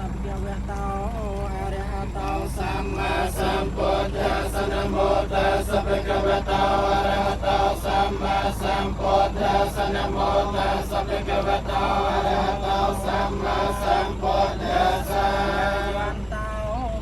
ភៈវៈតោអរហតោ សម្មាសម្ពុទ្ធស្សនមោតស្សភគវតោអរហតោសម្មាសម្ពុទ្ធស្សនមោតស្សភគវតោអរហតោសម្មាសម្ពុទ្ធស្ស វន្តោ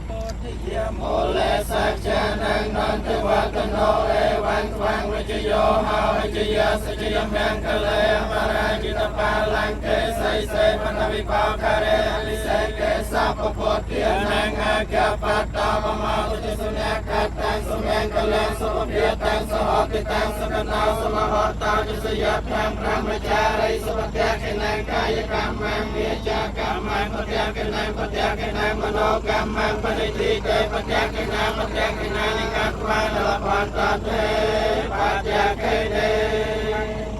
ពុទ្ធិយ មូលេសច្ចាននន្តវតនោអេវੰខ្វាងវិជយោហោវិជយាសច្ចយមង្គលេអមរាជិតបាលង្កេសៃសេបនវិបាករេអភិសេកេសពពុទ្ធានងអាកបតោបមោទិសុអ្នកកតាំងសមង្គលសុភេតាំងសហតិតាំងសកណោសមហតោចសយថាំព្រមចារិសុពតៈកណកាយកម្មងវាចាកម្មងបតៈកណបតៈកណមโนកម្មងបរិតិតេបតៈកណបតៈកណនិកត្វានលបន្តទេបតៈកេទេ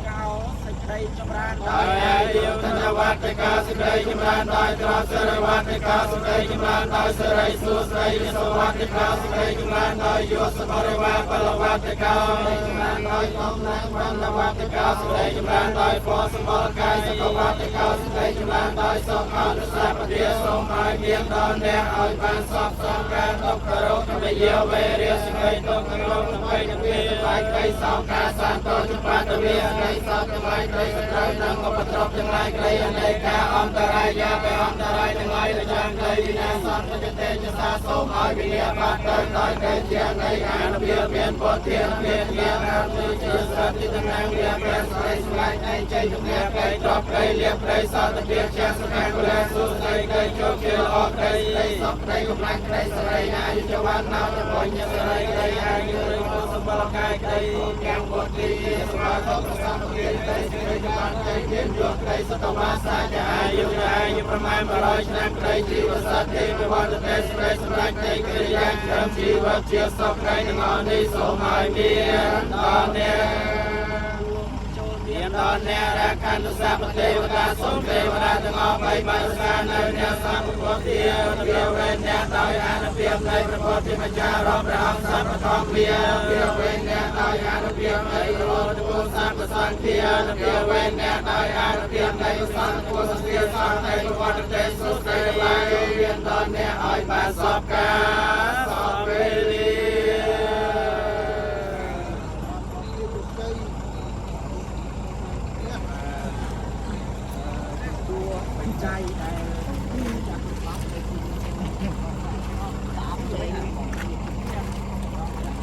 កោសេចក្តីចម្រើន ដោយអាយុធនវត្តកាសេចក្តីចម្រើនដោយទ្រព្យសិរិវត្តកាសេចក្តីចម្រើនដោយសិរីសួស្តីសវត្តកាសេចក្តីចម្រើនដោយយោសបរិវារបលវត្តកាសេចក្តីចម្រើនដោយតំណាងវណ្ណវត្តកាសេចក្តីចម្រើនដោយពរសម្បល់កាយសកវត្តកាសេចក្តីចម្រើនដោយសុខអនុសាពទាសូមឲ្យមានដល់អ្នកឲ្យបានសពសំការទុក្ខរោគពយាវេរាសេចក្តីទុក្ខរោគថ្មីទាំងពីរថ្លៃក្តីសោកាសន្តោចបាតវិក្តីសោកទាំងឡាយក្តីសត្រូវនិងឧបទ្រពទាំងឡាយក្តីអនេកាអន្តរាយាបអន្តរាយទាំងឡាយដែលចាំក្តីវិនាសន្តចតេចសាសូមឲ្យវិនាបាត់ទៅដោយទេជានៃអានុភាពមានពុទ្ធាមានញាណអាជាសតិតំណាងវាព្រះស្រីស្លាយនៃជ័យជំនះក្តីទ្រព្យក្តីលៀបក្តីសន្តិភាពជាសុខកុលសុស្ដីក្តីជោគជាល្អក្តីស្ដីសុខក្តីកម្លាំងក្តីសរីអាយុចវណ្ណោតបញ្ញសរីក្តីអាយុរិទ្ធសម្បលកាយក្តីទាំងពុទ្ធិសម្បត្តិប្រសាទក្តីក្តីសេចក្តីចម្រើនក្តីមានយកក្តីសតវាសាចអាយុអាយុប្រមាណ100ឆ្នាំក្តីជីវសត្វទេវវត្តទេសេចក្តីសម្រេចនៃកិរិយាច្រើនជីវិតជាសុខក្តីទាំងអស់នេះសូមឲ្យមានដល់អ្នក ចូល មានដល់អ្នករខန္តុសពទេវតាសូមទេវតាទាំងអស់បីបានសានៅអ្នកសម្ពុទ្ធិវាវេអ្នកដោយអានុភាពនៃព្រះពុទ្ធម្ចាស់រាប់ព្រះអង្គសពធម្មវាវាវេអ្នកដោយអានុភាពនៃព្រះពុទ្ធពុទ្ធសពសង្ឃាវាវេអ្នកដោយអានុភាពនៃសង្ឃពុទ្ធសង្ឃសង្ឃនៃព្រះពុទ្ធទេសុស្ដីឡាយមានដល់អ្នកឲ្យបានសពការសពវេលា តួបច្ច័យដែល